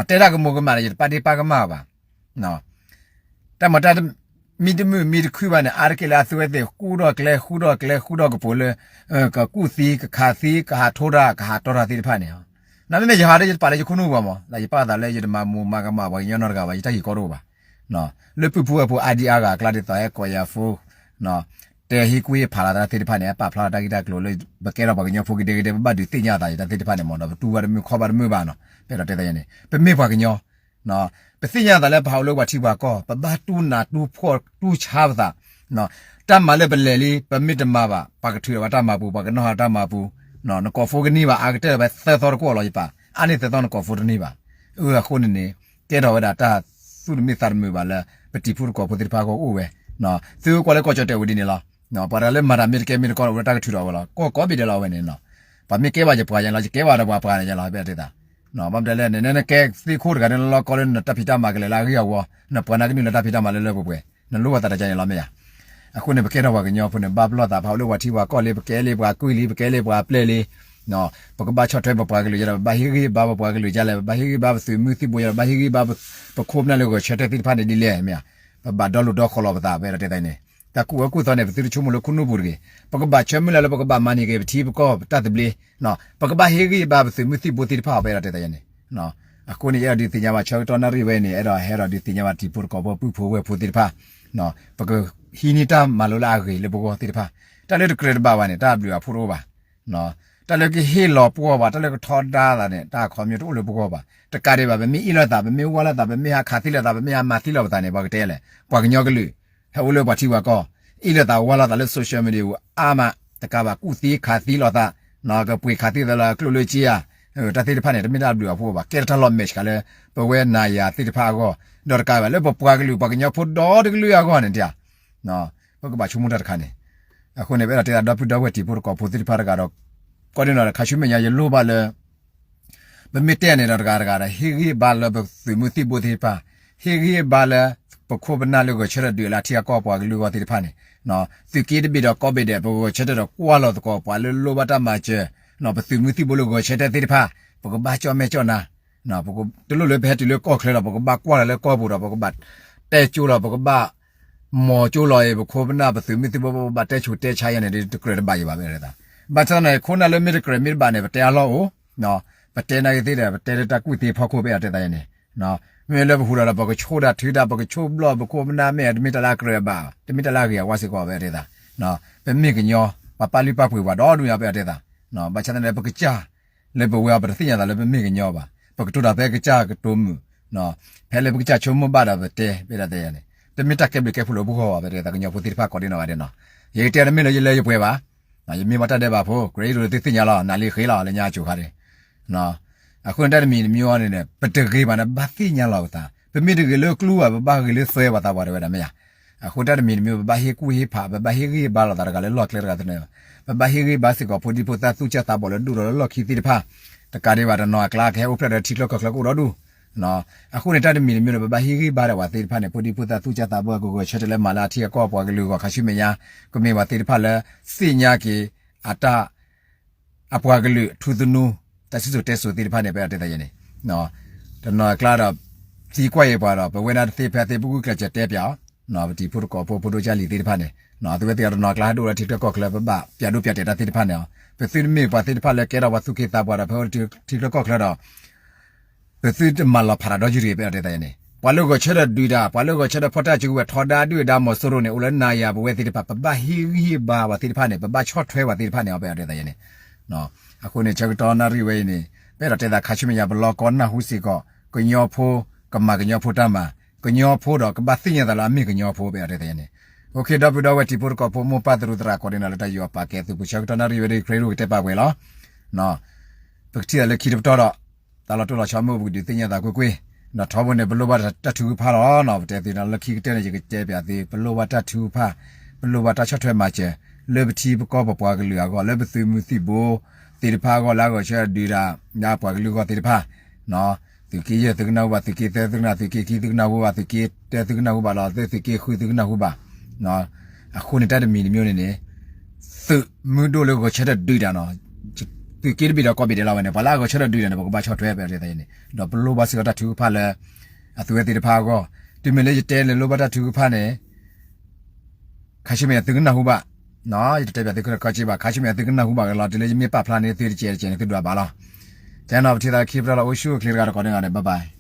တဲတၢ်ကမူၤကမၣ်န့ၣ် ယတပာ်ဒ့ၣ်ပာ်ကမၣ်ဘၣ်, တၢ်မၤတၢ် မံတမုာ်မံတခုဘၣ်န့ၣ် အါတက့ၢ်လၢအသုဝဲသ့ၣ် ဃူဒီးကျဲ ဃူဒီးကျဲ ဃူဒီးကပိၤလၢ ကကူၣ်သံ ကခးသံ ကဟးထိတၢ် ကဟးတီတၢ်သ့ၣ်တဖၣ်န့ၣ်, နမ့မ့ၢ်ယဟးဒီး ယတပာ်လၢယခိၣ်နူာ်ပူၤမး ယပာ်သးလၢယတမၤမူးမၤကမၣ်ပှၤကညီနီတဂၤဘၣ် ယတၢ်ဂ့ၢ်ကီတအိၣ်ဘၣ် လၢပုၢ်ဖိဝဲၢ်ဖိအါဒံအါဂၤအကျါဒ်သိးဟဲကိးယၤဖိ တဲဟံးကွံာ်ဖးလီၤတၢ်သ့ၣ်တဖၣ်န့ၣ် ပာ်ဖျါလီၤတၢ်ဂ့ၢ်တၢ်ကျိၤလၢ ပကဲထီၣ်ပှၤကညီဖိကဒဲကဒဲ ပဘၣ်ဒုးသ့ၣ်ညါသးယတၢ်သ့ၣ်တဖၣ်န့ၣ်မး ဒီးပတူၢ်ဘၣ်တမုာ်ခီၣ်ဘၣ်တမုာ်ဘၣ်နီၤ ပအဲၣ်ဒိးတဲသးယဲန့ၣ် ပမ့ၢ်ပှၤကညီ ပသ့ၣ်ညါသးလၢပဟးအိၣ်လၢပှၤထံပှၤကီၢ် ပဘၣ်တူၢ်နးတူၢ်ဖှီၣ်တူၢ်ဆါပသး တၢ်မၤလၢပလဲၤလံ ပမ့ၢ်တမၤဘၣ် ပှၤကထုးထီၣ်ဘၣ်တၢ်မၤပူၤ ပှၤကနီၣ်ဟးတၢ်မၤပူၤ နကိးဖိကန့ၢ်ဘၣ် အါကတၢၢ်ဝဲသၢသီတကွီၢ်လီၤ ယပာ် အါန့ၢ်သၢသီနကိးဖိတန့ၢ်ဘၣ် အဃိန့ၣ်န့ၣ် ကဲထီၣ်ဝဲဒၣ်တၢ်သူၣ်တမုာ်သးတမုာ်ဘၣ်လၢ ပတံၤဖိတကိးဖိသ့ၣ်တဖၣ်အဂီၢ်အိၣ်ဝဲ သုကွၢ်လၢကီၢ်ကၠီၣ်တဲာ်ဝဲဒ်န့ၣ်လီၤ ပှၤတဂၤလၢမၤတၢ်မ့ၢ်တကဲမ့ၢ်တကီ အိၣ်လၢတၢ်ကထုးထီၣ်ဝဲလီၤ ကီၢ်ကိးဘ့ၣ်ဒဲးလီၤအဝဲန့ၣ် ပှၤမ့ၢ်ကဲဘၣ်ယပှၤယဲလီၤ ယကဲဘၣ်ဒီးပှၤပှၤယဲလီၤ ပအဲၣ်ဒိးတဲသး ဘၣ်မတၤလဲၣ် နနကဲသ့ၣ်ခိၣ်တဂၤန့ၣ်လီၤကီလၢနတၢ်ဖံးတၢ်မၤကလဲာ်လၢအဂ့ၢ်အဝီ နပှၤနာ်ကနုာ်လၢတၢ်ဖံးတၢ်မၤလၢလၢပှဲၤပှဲၤ နလိၣ်ဘၣ်သးတကါန့ၣ်လီၤမ့ၢ်ဧါ အဃိန့ၣ် ပကဲထီၣ်ပှၤကညီဖိန့ၣ် ဘၣ်ပလီၢ်သး ပဟးအိၣ်လၢပှၤထံပှၤကီၢ်လံ ပကဲလံ ပှၤကွံာ်လံ ပကဲလံ ပှၤပျဲၢ်လံ ပကဘၣ်ဆီၣ်ထွဲပပှၤကလုာ်ယဲဒီး ပဘၣ်ဟ့ၣ်ဂံၢ်ဘါပပှၤကလုာ်ယဲလဲၣ် ပဘၣ်ဟ့ၣ်ဂံၢ်ဘါပသုးမုၢ်သံၣ်ဘိယဲဒီး ပဘၣ်ဟ့ၣ်ဂံၢ်ဘါပခိၣ်ပနၢ်လၢဂဲၤဆၢထၢၣ်သ့ၣ်တဖၣ်န့ၣ်ဒ်လဲၣ်မ့ၢ်ဧါ ပဘၣ်ဒီလိာ်ဒီဃီလီၤပသး ပအဲၣ်ဒိးတဲသးန့ၣ် တၢ်ကူၣ်အၢကူၣ်သီန့ၣ် ပသုတဆိကမိၣ်လၢခိၣ်နူာ်ပူၤတဂ့ၤ ပကဘၣ်ဆၢမုၢ်လၢ်လၢပကဘၣ်မၤန့ၢ်က့ၤ ပထံပကီၢ်ပတၢ်သဘျ့ ပကဘၣ်ဟ့ၣ်ဂံၢ်ဘါပသုးမုၢ်သံၣ်ဘိသ့ၣ်တဖၣ်အီၤ ပအဲၣ်ဒိးတဲသးယဲန့ၣ် အဃိန့ၣ် ယအဲၣ်ဒိးဒုးသ့ၣ်ညါဘၣ်ဆၢကတီၢ်နၣ်ရံၣ်ဝဲန့ၣ် အဲၣ်ဒိးဟဲဒီးဒုးသ့ၣ်ညါဘၣ်တံၤဖိတကိးဖိပုၢ်ဖိဝဲၢ်ဖိသ့ၣ်တဖၣ် ပကဟံးန့ၢ်တၢ်မၤလိလၢအဂ့ၤလၢပဂီၢ်သ့ၣ်တဖၣ် တၢ်လၢတကြၢးတဘၣ်ဘၣ်န့ၣ် တၢ်ဘျုးအဖှိၣ်တအိၣ်ဘၣ် တၢ်လၢကဟ့ၣ်လီၤပဂီၢ်ဘၣ် တၢ်လၢကထီဒါသးန့ၣ် တၢ်အခီပညီတအိၣ်လၢပဂီၢ်ဘၣ် တကးဒံးဘၣ် ပမ့ၢ်အ့ၣ်လိာ်သး ပမ့ၢ်ဝါလိာ်သး ပမ့ၢ်ဟးခးသံလိာ်သး ပမ့ၢ်ဟးမၤသံလိာ်ပသးန့ၣ် ပှၤကတဲလဲၣ် ပှၤကညီကလုာ် ဟဲအိၣ်လၢပှၤထံပှၤကီၢ် အ့ၣ်လိာ်သးဝါလိာ်သးလၢ social media အါမး တကးဘၣ်ကူၣ်သံခးသံလိာ်သး ကပှ့ၤခးသံသးလၢကျိၣ်လၢစ့ဧါ တၢ်သ့ၣ်တဖၣ်န့ၣ် တမ့ၢ်တၢ်ဘျုးအဖှိၣ်ဘၣ် ကဲထီၣ်တၢ်လီၤမဲာ် ဆှးလၢ ပဝဲနၤယၤသ့ၣ်တဖၣ်အဂီၢ် ဒီးတကးဘၣ်လၢပပှၤကလုာ်ပှၤကညီဖိဒီတကလုာ်အဂီၢ်န့ၣ် ပကဘၣ်ဆိကမိၣ်တၢ်တခါန့ၣ် အဃိန့ၣ် ပအဲၣ်ဒိးတဲသးဒီပုၢ်ဒီဝဲၢ်တံၤဖိတကိးဖိသ့ၣ်တဖၣ်တဂၤဒီး ကီဒနၣ်ဒီး ခါဆူမဲာ်ညါ ယလိၣ်ဘၣ်လၢ ပမ့ၢ်တဲန့ၣ်ဒီးတဂၤတဂၤဒီး ဟ့ၣ်ဂံၢ်ဘါလၢပသုးမုၢ်သံၣ်ဘိသ့ၣ်တဖၣ် ဟ့ၣ်ဂံၢ်ဘါလၢ ပခိၣ်ပနၢ်လၢဂဲၤဆၢထၢၣ်ဒုးလၢအထံအကီၢ်ပှၤကလုာ်အဂီၢ်သ့ၣ်တဖၣ်န့ၣ် သုးက့တဘ့ၣ်ဒီးကီၢ်ဘ့ၣ်ဒဲး ပဂဲၤဆၢထၢၣ်ဒီးကွၢ်လီၤသကိးပှၤလၢလိၣ်ဘၣ်တၢ်မၤစၢၤ ပသုးမုၢ်သံၣ်ဘိလၢဂဲၤဆၢထၢၣ်သ့ၣ်တဖၣ် ပကဘၣ်ကၠီၣ်မဲာ်ကၠီၣ်နါ တလိၣ်လၢပဟဲတုၤလၢကီၢ်ချၢဒီး ပကဘၣ်ကွၢ်လီၤလၢကီၢ်ပူၤဒီး ပကဘၣ်တဲကၠိလီၤ ပကဘၣ် မီၤကၠိလီၤအံၤ ပခိၣ်ပနၢ်ပသုးမုၢ်သံၣ်ဘိ ပဘၣ်တဲဆူးတဲဆါယဲန့ၣ် တကြၢးတဘၣ်ယံၤဘၣ် ပအဲၣ်ဒိးတဲသး ဘၣ်ဆၣ်သနာ်က့ ခိၣ်နၢ်လၢမ့ၢ်တကြၢးမ့ၢ်တဘၣ်န့ၣ် ပတဲအလီၢ်အိၣ်, ပတဲနာ်က့သ့ၣ်ဒီး ပတဲလၢတၢ်ကူၣ်သ့အဖီခိၣ် ပအဲၣ်ဒိးတဲသးယဲန့ၣ်, မ့ၢ်လၢပဟူးဒီး ပကဆိၣ်တၢ်ထုတၢ် ပကဆိၣ်ဘျီၣ် ပခိၣ်ပနၢ်မ့ၢ်တမ့ၢ်တၢ်လၢအကြၢးဘၣ် တမ့ၢ်တၢ်လၢအဂ့ၤအဝါစ့ၢ်ကီး ပအဲၣ်ဒိးတဲသး, ပမ့ၢ်ကညီ ပှၤပာ်လုၢ်ပာ်ပှ့ၤပှၤဒီဒူၣ်ညါ ပအဲၣ်ဒိးတဲသး, ဘၣ်ဆၣ်သနာ်က့ ပကစၢ် လၢပဝဲအံၤ ပတသ့ၣ်ညါသးလၢပမ့ၢ်ကညီဘၣ်, ပကတိၤတၢ်ဖဲကစၢ်ကတိၤမုာ်, ဖဲလၢပကစၢ်ဆိကမိၣ်ဘၣ်ဒီးပတဲ ပအဲၣ်ဒိးတဲယဲန့ၣ်, တမ့ၢ်တၢ်ကဲဘျုးကဲဖှိၣ်လၢပဂီၢ်ဘၣ် ပအဲၣ်ဒိးတဲသး ကညီဖိသ့ၣ်တဖၣ်ကိးဒံနီၢ်ဂၤဒဲးနီၤ, ယကတဲတမ့ၢ်လၢယလၢယပှဲၤဘၣ်, ယမ့ၢ်ပှၤတၢ်ဒဲးဘးဖိ ကြၢးယဒိးသုသ့ၣ်ညါလီၤ နၤလံဃ့လီၤ လၢညါအစိၤခါဒၣ် အဃိန့ၣ်တၢ်တမံၤတမံၤအံၤန့ၣ် ပတဂ့ၤဘၣ်န့ၣ် ဘၣ်သ့ၣ်ညါလီၤပသး, ပမ့ၢ်တဂ့ၤလၢကျိဘၣ် ပဘၣ်ဂ့ၤလၢသွဲပှၤသးပှၢ်တဝဲဒၣ်မ့ၢ်ဧါ, အဃိတၢ်တမံၤတမံၤ ပဘၣ်ဟ့ၣ်ကူၣ်ဟ့ၣ်ဖး ပဘၣ်ဟ့ၣ်ဂံၢ်ဟ့ၣ်ဘါလိာ်သးတဂၤလၢလီၢ်ကျဲတဂၤသနၢၣ်, ပဘၣ်ဟ့ၣ်ဂံၢ်ဟ့ၣ်ဘါစ့ၢ်ကီး ဖိဒံဖိသၣ်သူၣ်ကၢ်သးဘီၣ်လၢဒိၣ်ထီၣ်လၢလီၢ်ခံသ့ၣ်တဖၣ်, တကးဒံးဘၣ် တနီၤအကျါကဟဲအိၣ်ဖျဲၣ်ဒီးထံချၢကီၢ်ချၢကအိၣ်ဒီဒူၣ်, အဃိန့ၣ်တၢ်တမံၤတမံၤန့ၣ် ပဘၣ်ဟ့ၣ်ဂံၢ်ဟ့ၣ်ဘါဒီးပှၤသ့ၣ်တဖၣ်န့ၣ် ဖိဒံဖိသၣ်သူၣ်ကၢ်သးဘီၣ် ကဂဲၤဆၢထၢၣ်လၢမၤလၢအထံအကီၢ်ပှၤကလုာ်အဂီၢ် ခါဆူမဲာ်ညါ, ကမ့ၢ်ပှၤသ့ၣ်တဖၣ်လၢ သ့ၣ်ညါက့ၤ အတၢ် အပှၤကလုာ်ထူသနူ တၢ်စံၣ်စိၤတဲစိၤသ့ၣ်တဖၣ်န့ၣ် ပအဲၣ်ဒိးတဲသးယဲန့ၣ်, တနီၤအကျါဒီး သံကွၢ်ယဲပှၤဒီး ပဝဲဒၣ်တသ့ဖဲသ့ ပဂုာ်ကျဲးစၢးတဲပၠးအီၤ, ပတံၤဖိတကိးဖိ ဖိဒိကၢ်လံၤသ့ၣ်တဖၣ်န့ၣ်, အသုဝဲသ့ၣ်အီၤတနီၤအကျါဟဲဒိၣ်လၢထံချၢကီၢ်ချၢ ပဘၣ်ပၠးဒိပၠးတဲာ်တၢ်သ့ၣ်တဖၣ်န့ၣ်အီၤ, ပသုတမ့ၢ်ပှၤသ့ၣ်တဖၣ်လၢကဲထီၣ်ပှၤသူၣ်က့သးပှၢ်ဒီး ဖဲအိၣ်လၢထံချၢကီၢ်ချၢဒီး ပသုတမၤလီၤဖးတၢ်ဒီယုၢ်တဂ့ၤ ပအဲၣ်ဒိးတဲသးယဲန့ၣ်, ပှၤလၢဂဲၤဆၢထၢၣ်ဒုးတၢ် ပှၤလၢဂဲၤဆၢထၢၣ်ဖီၣ်တၢ်စုကဝဲၤထီဒါဒုၣ်ဒါမီၤစိရိၤန့ၣ် အိၣ်လၢနၤယၤပဝဲသ့ၣ်တဖၣ် ပဘၣ်ဟ့ၣ်ဂံၢ်ဟ့ၣ်ဘါပှၤသ့ၣ်တဖၣ်န့ၣ် ပဘၣ်ဆီၣ်ထွဲပှၤသ့ၣ်တဖၣ်န့ၣ် ပအဲၣ်ဒိးတဲသးယဲန့ၣ်, အဃိန့ၣ် ဆၢကတီၢ်နၣ်ရံၣ်ဝဲအံၤန့ၣ် ပအဲၣ်ဒိးတဲသးခါဆူမဲာ်ညါ ပလီၢ်ကီနၢ်ဟူစ့ၢ်ကီး ကညီဖိ ကမၤကညီဖိတၢ်မၤ, ကညီဖိဒီးကဘၣ်သ့ၣ်ညါသးလၢအမ့ၢ်ကညီဖိ ပအဲၣ်ဒိးတဲသးယဲန့ၣ်, ဒီပုၢ်ဒီဝဲၢ်တံၤဖိတကိးဖိ မိၢ်ပၢ်သရူးသရၣ်ကိးဒံနီၢ် လၢတၢ်ယူးယီၣ်ပာ်ကဲသုး ပဆၢကတီၢ်နၣ်ရံၣ်ဝဲဒၣ် ခရံာ်ဒိၣ်ကတဲပာ်ပှဲၤလီၤ. ပကထံၣ်သးလၢခံတပတီၢ်ဒီး တၢ်လီၤတိၢ်လီၤဆီမ့ၢ်အိၣ် ပကဒုးသ့ၣ်ညါသးကွ့ၢ်ကွ့ၢ်, ဒီးထီဘိန့ၣ် ပလိၣ်ဘၣ်တၢ်ထုကဖၣ်လီၤ. ပတဲသုးနီၤ လၢခံကတၢၢ်န့ၣ် ယကတဲပၠးသု ပလိၣ်ဘၣ်တၢ်ထုကဖၣ်, ပလိၣ်ဘၣ်တၢ်ဆီၣ်ထွဲမၤစၢၤ လၢပထံပကီၢ်ပပှၤကလုာ်အဂီၢ် လၢပသုးမုၢ်သံၣ်ဘိသ့ၣ်တဖၣ်အဂီၢ် လၢအဂဲၤဆၢထၢၣ်ဒုးတၢ် လၢအပှၤကလုာ်အဂီၢ်သ့ၣ်တဖၣ် သုးက့ယဲၢ်သုကနၢ်ဟူဘၣ်, သုးက့သၢသုကနၢ်, သုးက့ခံသုကနၢ်ဟူဘၣ်, သုးက့တၢသုကနၢ်ဟူဘၣ်လီၤ, သုးက့ဃုသုကနၢ်ဟူဘၣ်, အဃိန့ၣ်တၢ်တမံၤတမံၤန့ၣ်န့ၣ် သုးမုၢ်ဒိၣ်လၢဂဲၤဆၢထၢၣ်ဒုးတၢ်နီၤ, သုးက့တဘ့ၣ်ဒီးကီၢ်ဘ့ၣ်ဒဲးလီၤဝဲန့ၣ် ပှၤလၢအဂဲၤဆၢထၢၣ်ဒုးတၢ်န့ၣ် ပကဘၣ်ဆီၣ်ထွဲ ပအဲၣ်ဒိးတဲသးယဲန့ၣ်, ဒီးပလိၣ်ဘၣ်စ့ၢ်ကီးတၢ်ထုကဖၣ်လၢ အသုဝဲသ့ၣ်တဖၣ်အဂီၢ်, တုၤမ့ၢ်လၢယတဲလၢလိၣ်ဘၣ်တၢ်ထုကဖၣ်န့ၣ် ခါဆူမဲာ်သုကနၢ်ဟူဘၣ်, ယတတဲပၠးသုခဲလၢာ်ခဲဆ့ဘၣ်, ခါဆူမဲာ်သုကနၢ်ဟူဘၣ်က့ၤလီၤ, တုၤလၢယမ့ၢ်ပာ်ဖျါန့ၢ်သုတကဲးတကဲးန့ၣ် သုဒွးဘၣ်လီၤ. ကဲနီၤ ပထံၣ်သးလၢခံပတီၢ်လီၤ အိၣ်ဆူၣ်အိၣ်ချ့တဂၤဒီးကိးဒံနီၢ်ဂၤဒဲး bye bye.